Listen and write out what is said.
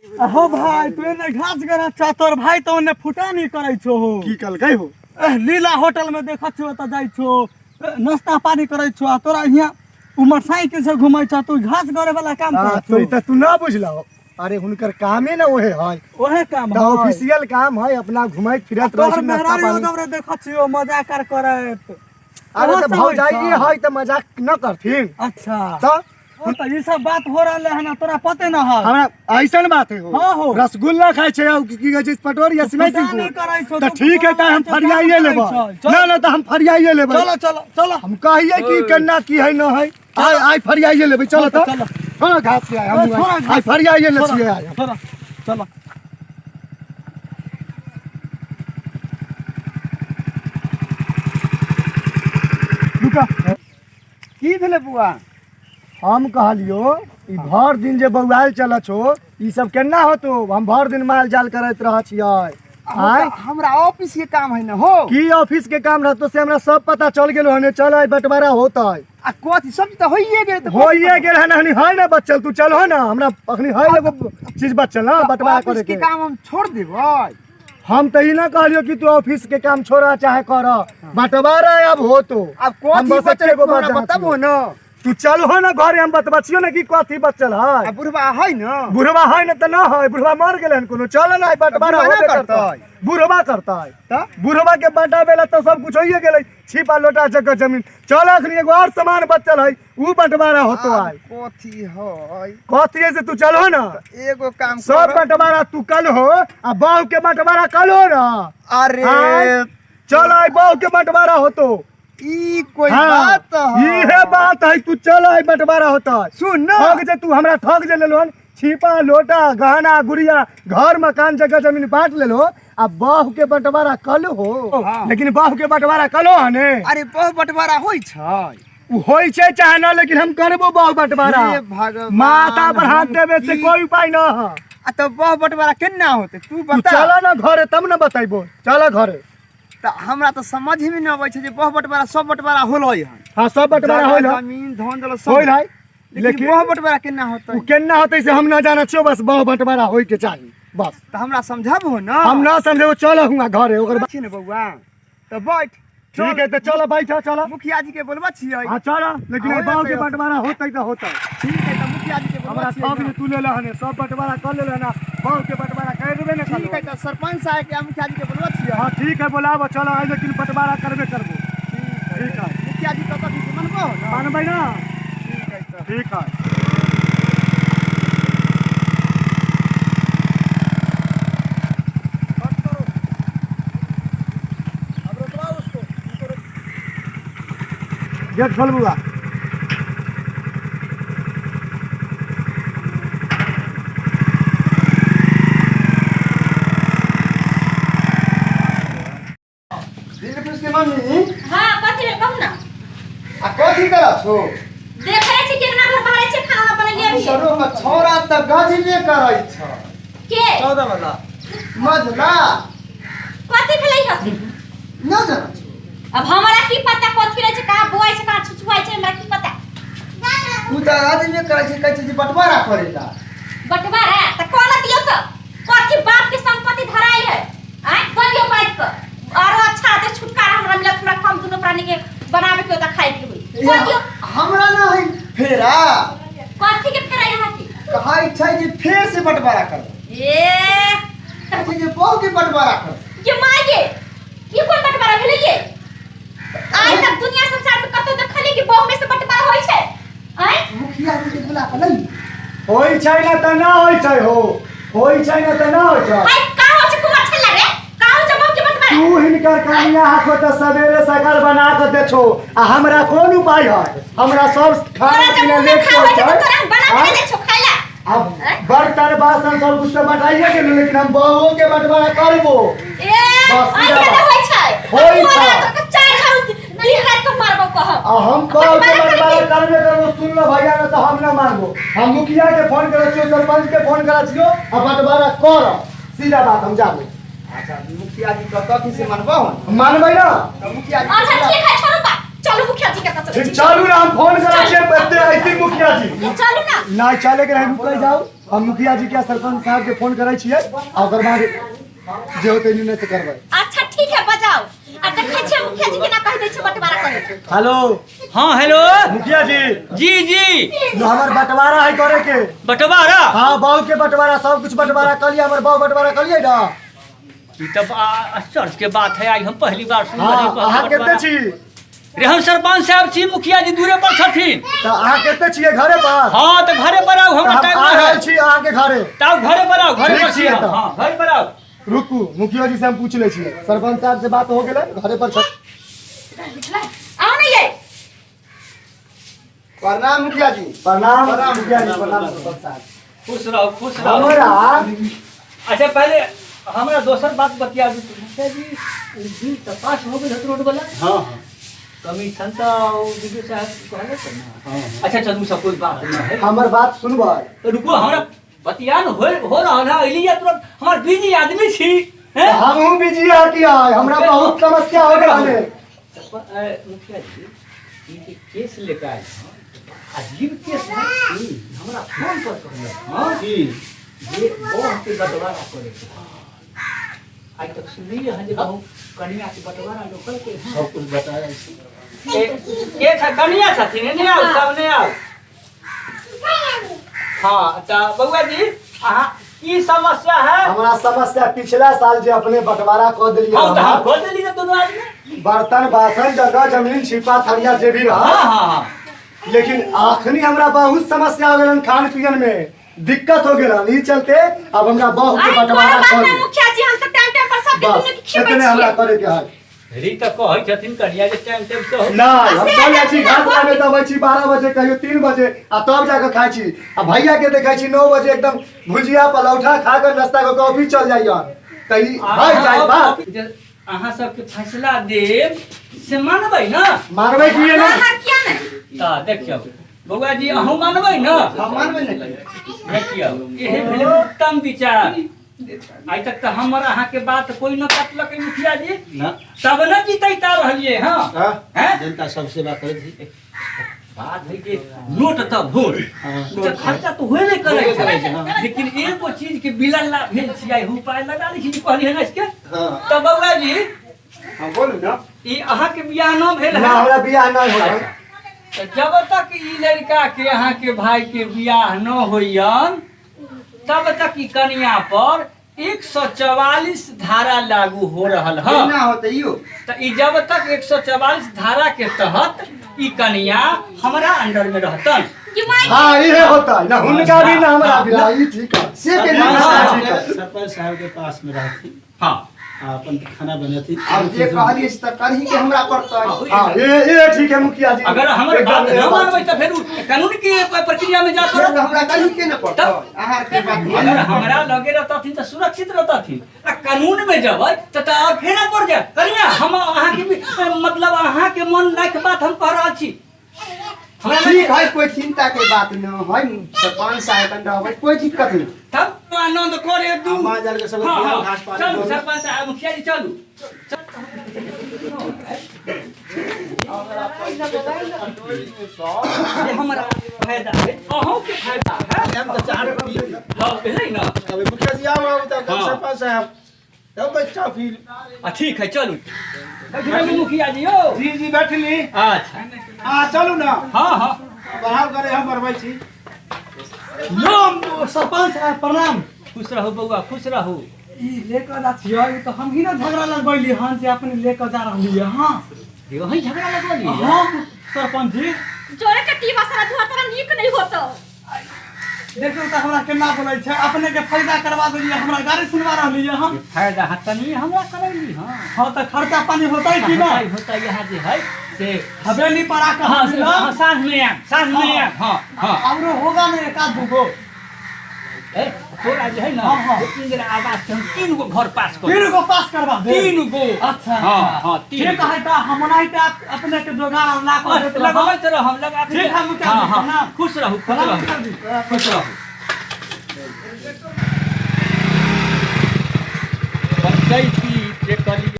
हो भाई, तू एने घास गरा चा, तोर भाई तो ओने फुटानी करै छो हो। की कहलकै हो? एह, लीला होटल में देखत छो त जाइ छो, नाश्ता पानी करै छो, आ तोरा हियां उ मोटरसाइकिल से घुमै छ, तू घास गरे वाला काम हाँ, करै तो छो। ई त तू ना बुझलहो। अरे हुनकर कामे ना ओहे है। ओहे काम त है। ऑफिशियल काम है, अपना घुमैत फिरत रहै तोहर छै, नाश्ता मेहरारू पानी। एकदम रे देखत छियो मजाक आर करैत। अरे ओहो त सब होइ भौजाइए छौ। है त मजाक न करथिन। अच्छा। त ओ त ई सब बात हो रहले हन, तोरा पते न है। हमरा ऐसन बात है हो। हाँ हो। रसगुल्ला खाइ छै आ की कहै छै पटोरी या सिमई फुटानी करै छौ, त तू ठीक है, त हम फुटानी फरियाइए करै लेबै। छौ। चल। ना ना, त हम फरियाइए लेबै। चलो चलो चलो। हम कहिए कि केना की है न है, आइ आइ फरियाइए लेबै। चलो त। चलो। हाँ, घास से आइ हम। छोड़ा घास। आइ फरियाइए ले छियै आइ हम। चलो चलो। रुका। की भेलै बुआ? हम कहलियो ई भर दिन जे बौआल चल छो, ई सब केना होतो? हम भर दिन माल जाल करैत रह छियै। आँय? हमरा ऑफिस के काम है न हो। की ऑफिस के काम रहतो से हमरा सब पता चल गेलो हने। चल आइ बंटवारा होतै। आ कथी सब तऽ होइए गेल तऽ? होइए गेल हन, हनी है ना बचल। तू चल हो ना, हमरा अखनी है एगो चीज बचल ना बंटवारा ऑफिस करे के के। काम हम छोड़ देबै? हम तो ई ना कहलियो कि तू ऑफिस के काम छोड़ा चाहे कर, बंटवारा अब होतो। अब हम कथी बस बचल एकेगो बात हमरा जानत बताबो छियौ। न। तू चल हो ना घरे, हम बतबा छियो ना कि कथी बचल है। आ बुढ़वा है न? बुढ़वा है ना त ना है, बुढ़वा मर गेलै हन कोनो। चल ना, बंटवारा बुढ़वा ना होबे करतै। करतै। बुढ़वा करतै। त? बुढ़वा के बंटाबे ला त सब कुछ होइए गेलै, छिपा लोटा जगह जमीन। चल, अखनी एगो और सामान बचल है, ऊ बंटवारा होतो आब आइ। कथी है? कथी है से तू चल हो ना। एगो काम सब कर। बंटवारा तू कल हो आ बहू के बंटवारा कल हो ना। अरे आँय? चल, आइ बहू के बंटवारा होतो। ई कोई हाँ, बात है? इहे बात है। तू चल, आइ बंटवारा होता। सुन ना। ठग जे तू हमरा ठग जे लेलो हन, छिपा लोटा गहना गुड़िया घर मकान जगह जमीन बांट लेलो, आ बहू के बंटवारा कल हो। हाँ। लेकिन बहू के बंटवारा कल हो हने। अरे बहु बंटवारा होइ छै? उ होइ छै चाहे ना, लेकिन हम करबो बहु बंटवारा। हे भगवान, माथा पर हाथ हम देवे से कोई उपाय न है। आ तऽ बहु बंटवारा केना होतै तू तू बता। चल ना घरे तब ना बतैबो, चल घरे। तऽ हमरा तऽ समझ में न अबै छै जे बहु बंटवारा सब बंटवारा होलै हन। हाँ, सब बंटवारा जगह, होइल है। जमीन धन दौलत सब होइल है, लेकिन लेकिन बहु बंटवारा केना होतै? उ केना होतै से हम ना जानै छियो, बस बहु बंटवारा होय के चाही बस। तऽ हमरा समझाबहो ना। हम ना समझेबो, चल हुआ घरे ओकर बाद। छी ने बौआ, तऽ बैठ। ठीक है, तऽ चल बैठ, चल। मुखिया जी के बोलबा छियै। हाँ चल, लेकिन हाँ, बहु के होतै। बंटवारा होतै तऽ होतै। ठीक है, तऽ मुखिया जी के बोलबा हमरा छियै सब ना। जे तू लेला हने सब बंटवारा कर लेला ना, बहु के बंटवारा कर देबे ने। ठीक है, तऽ सरपंच साहब के आ मुखिया जी के बोलबा छियै। हाँ ठीक है, बोलाबो, चल आइ, लेकिन बंटवारा करबे करबो। ठीक है। ठीक है। मुखिया जी कतऽ की मनबो ना? मानबै ना। ठीक है तऽ। ठीक है। गेट खोल बुआ। दिलखुश के मम्मी। हाँ, कथी भेल कहू ना। आ कथी करऽ छो? देखै छी केना घर बहारै छै, खाना बनेलियै अभी। सरो में छौड़ा तऽ गजबे करै छ। के? 14 वाला। मझला। कथी भेलै हसी? न जानै छो। अब हमरा की पता कथी रहै छै, कहाँ बोआइ छै, कहाँ छुछुआइ छै, हमरा की पता। उ तऽ गजबे करै छै, कहै छै जे बंटवारा करै ला। बंटवारा तऽ कोना दियौ तऽ कथी बाप के संपत्ति धराइ है? आँय, बोलियौ बाजि कऽ। आरो अच्छा रहतै छुटकारा हमरा मिलत, हमरा कम दुनू प्राणी के बनाबे के होता, खाए के होई। बोलियौ। हमरा ना है फेरा। कथी के फेरा यहाँ की? कहै छै जे फेर से बंटवारा कर। ए कहै छै जे बहु के बंटवारा कर। ये माय गे, ई कोन बंटवारा भेलै ये? आइ तक दुनिया संसार में कतौ देखलियै कि बहु में से बंटवारा होइ छै? आँय? मुखिया जी के बुला के नहीं। होइ छै ना तऽ ना होइ छै हो, होइ छै ना तऽ ना होइ छै। हाय, का होइ छै कुमार छल्ला रे? का होइ छै बहु के बंटवारा? तू हिनकर कनिया हाथो तऽ सवेरे सकाल बना के दे छो, आ हमरा कोन उपाय है? हमरा सब तोरा खाना जब पीना मुँह में लेट खा होइ होइ छै छै। तऽ तोरा हम बना के आँय? नहि दै छौ खाइ ला। अब बर्तन बासन सब कुछ तऽ बटाइए गेलो, लेकिन हम बहुओ के बंटवारा करबो। ए बस ऐसे सीधा नहि होइ छै। होइ तोरा छै। तो चार झाड़ू दिन राति के मारबो कहब। आ हम बहु के बंटवारा बंटवारा करबी। करबे करबो। सुन लो भैया, ना तऽ हम ना मानबो। हम मुखिया के फोन करै छियो, सरपंच के फोन करै छियो, आ बंटवारा कर, सीधा बात, हम जाबो। अच्छा, मुखिया जी कतऽ की से मनबो हो? मानबै ना। तऽ मुखिया जी अच्छा ठीक है, छोड़ू बा, चलू मुखिया जी के पास। ठीक, चलू ना, हम फोन करै छियै, एते ऐती मुखिया जी। चलू ना। ना चले के रहे, रुकै जाओ। हम मुखिया जी के सरपंच साहब के फोन करै छियै आ ओकर बाद जे होतै निर्णय से करबै। अच्छा ठीक है, बजाओ आ देखै छियै मुखिया जी केना कहि दै छै बंटवारा करे के। हेलो। हाँ हेलो। मुखिया जी। जी जी। जो हमर बंटवारा है करे के। बंटवारा? हाँ, बहू के बंटवारा, सब कुछ बंटवारा कलिए, हमर बहू बंटवारा कलिए ना। ई तऽ आश्चर्य के बात है, आई हम पहली बार सुन हाँ, रहली अहाँ कते बंटवारा। छी? रे हम सरपंच साहब छी, मुखिया जी दूरे पर छथिन। तऽ अहाँ कते छियै घरे पर? हाँ तऽ घरे पर आउ, हमरा तऽ हम टाइम आ ना रहल है। छी अहाँ के घरे। तऽ आउ घरे पर आउ, घरे ठीक पर छी छियै हम। तऽ। हाँ, घरे पर आउ। रुकू, मुखिया जी से हम पूछ लै छियै। सरपंच साहब से बात हो गेलै, घरे पर छथिन। आओ ने ये। प्रणाम मुखिया जी। प्रणाम मुखिया जी, प्रणाम सरपंच साहब। खुश रहो, खुश रहो। हमरा अच्छा पहले हमरा दोसर बात बतिया दू। मुखिया जी, उ बिल तऽ पास हो गेल हत रोड वाला? हाँ हाँ। कमीशन तऽ उ बीडीओ साहब कहले थे ना। हाँ। अच्छा चलू, सब कोई बात नहीं है। हमर बात सुनबै? तो रुको, हमरा बतियान हो रहल है, अइली तुरंत हमर बिजी आदमी छी हैं? हमहूँ बिजी है कि है, हमरा बहुत समस्या हो गेल है। मुखिया जी, ई जे केस लेके आयल हँ, अजीब केस है। हमरा फोन पर कहलक हँ की जे बहू के बंटवारा करे के है। आइ तक सुनलियै हँ जे बहू कनिया के बंटवारा लोक करके हँ। सब कुछ बताया छै। के छ कनिया छथिन, एने आउ, सामने आउ। हाँ तऽ बौआ जी, अहाँ की समस्या है? हमरा समस्या पिछला साल जे अपने बंटवारा कऽ देलियै हम तऽ हम हमरा, कऽ देली दुनू आदमी। बर्तन बासन जगह जमीन छिपा थरिया जे भी रहा, हाँ हाँ हाँ। लेकिन आखनी हमरा बहुत समस्या हो गेलन, खान पियन में दिक्कत हो गेलन, ई चलते अब हमरा बहू के अरे कोनो बंटवारा बात कर नहीं दे। मुखिया जी, हम तो टाइम टाइम पर सबके बस दुनू के खिबै इतने हमरा छियै। करे के है। री तऽ कहै छथिन कनिया जे टाइम टाइम से हो। नहीं, हम से चल जाइ छी ना, घास लाबे, तब अबै छी 12 बजे, कहियो 3 बजे, आ तब जाके खाइ छी। आ भैया के देखै छी 9 बजे एकदम भुजिया पलौठा खा के नाश्ता कऽ के ऑफिस चल जाइए, तऽ ई भऽ जाइ बात। जे अहाँ सबके फैसला देब से मानबै ना? मानबै कि नहि? अहाँ किया नहि? तऽ देखियौ बौआ जी, अहूँ मानबै ना? हम मानबै ने। देखियौ, इहे भेलै उत्तम विचार। आइ तक तऽ हमर अहाँके बात कोई न काटलक मुखिया जी। ना। तब न जीतै ता रहलियै। हाँ। हाँ। हैं? जनता सब सेवा करैत छै। बात है कि नोट तऽ वोट। हाँ। उ तऽ खर्चा तऽ होबे करै होबे करै छै, छै, हाँ। लेकिन एगो चीज के बिलन ला भेल छियै, उपाय लगा लै छी जे कहली हन इसके। हाँ। तऽ बौआ जी, हाँ बोलू ना। ई अहाँके बियाह न भेल ना, है? हमरा बियाह नहि होल। तऽ जब तक ई लड़का के अहाँके भाई के बियाह न होइयन तब तक ई कनिया पर 144 धारा लागू हो रहल है। केना होतै यो? तऽ ई जब तक 144 धारा के तहत ई कनिया हमरा अंडर में रहतन। कि माय हाँ, इहे होता है ना, हुनका भी ना हमरा भी। हाँ, ई ठीक है। से केना? हाँ, ठीक है। सरपंच साहब के पास में रहथिन। हाँ। आ अपन खाना बनेथिन। आब जे कहलियै से तऽ करही के हमरा पड़तै। हाँ, ये ठीक है मुखिया जी। अगर हमर एकदम बात ये न बात मानबै तऽ फेर उ कानून के प्रक्रिया में जा से पड़त। तऽ हमरा करही के ने पड़तै, अहाँ के बात अगर हमरा लगे रहतथिन तऽ सुरक्षित रहतथिन, आ कानून में जबै तऽ और फेरा पड़ जायत। कनिया, हम अहाँके भी, मतलब अहाँके मन लायक बात हम कह रहल छी। हमरा ठीक है, कोई चिंता के बात न है, सरपंच साहब कन रहबै, कोई दिक्कत नहीं। तब आनंद करे दू। माल जाल के सब हाँ, हाँ। घास पात चलू दू। सरपंच साहब, मुखिया जी चलू। जे हमरा फायदा है, अहूँ के फायदा है। हम तऽ चाह पी। हाँ, भेलै ना? अबे मुखिया जी आउ, आउ तऽ हाँ। सरपंच साहब तब बच्चा फिर। आ ठीक है, चलू बैठू मुखिया जी यौ। जी जी बैठली। अच्छा। आ चलू ना। हाँ हाँ। बढ़ाव करे हम बढ़बै छी। नाम सरपंच साहब प्रणाम। खुश रहू बौआ, खुश रहू। ई लेकर जा छियै तऽ हम ही ना झगड़ा लगबैली हन जे अपने लेकर जा रहली है। हाँ। वही झगड़ा लगबली? हाँ सरपंच जी। जोरे के टीवा सारा धुआ तोरा नीक नहीं होतो। देखियौ तऽ हमरा केना बोलै छै, अपने के फायदा करवा देलियै, हमरा गाड़ी सुनवा रहली है। हम फायदा हाँ तनी हमरा करैली। हाँ हाँ, तऽ खर्चा पानी होतै कि ना? होतै होतै, यहाँ जे है से हवेली पर आके हाँ, हम से, मिलब। हाँ, साँझ में आएब, साँझ में आएब। हाँ हाँ। औरो होगा ना एक आध दूगो? ए, तोरा जे है ना, हाँ, हाँ। इंदिरा आवास के हम 3 गो घर पास कर 3 गो पास करवा दे। 3 गो। अच्छा। हाँ, हाँ, 3 ठीक गो। है, तऽ हम ओनाहिते अपने के जोगाड़ ला कऽ देत रहब। लगबैत रहब, हम लगा ठीक है मुखिया जी, हाँ, हाँ। प्रणाम। खुश रहू, खुश प्रणाम रहू। मुखिया जी। खुश रहू। पंचायती जे कलिए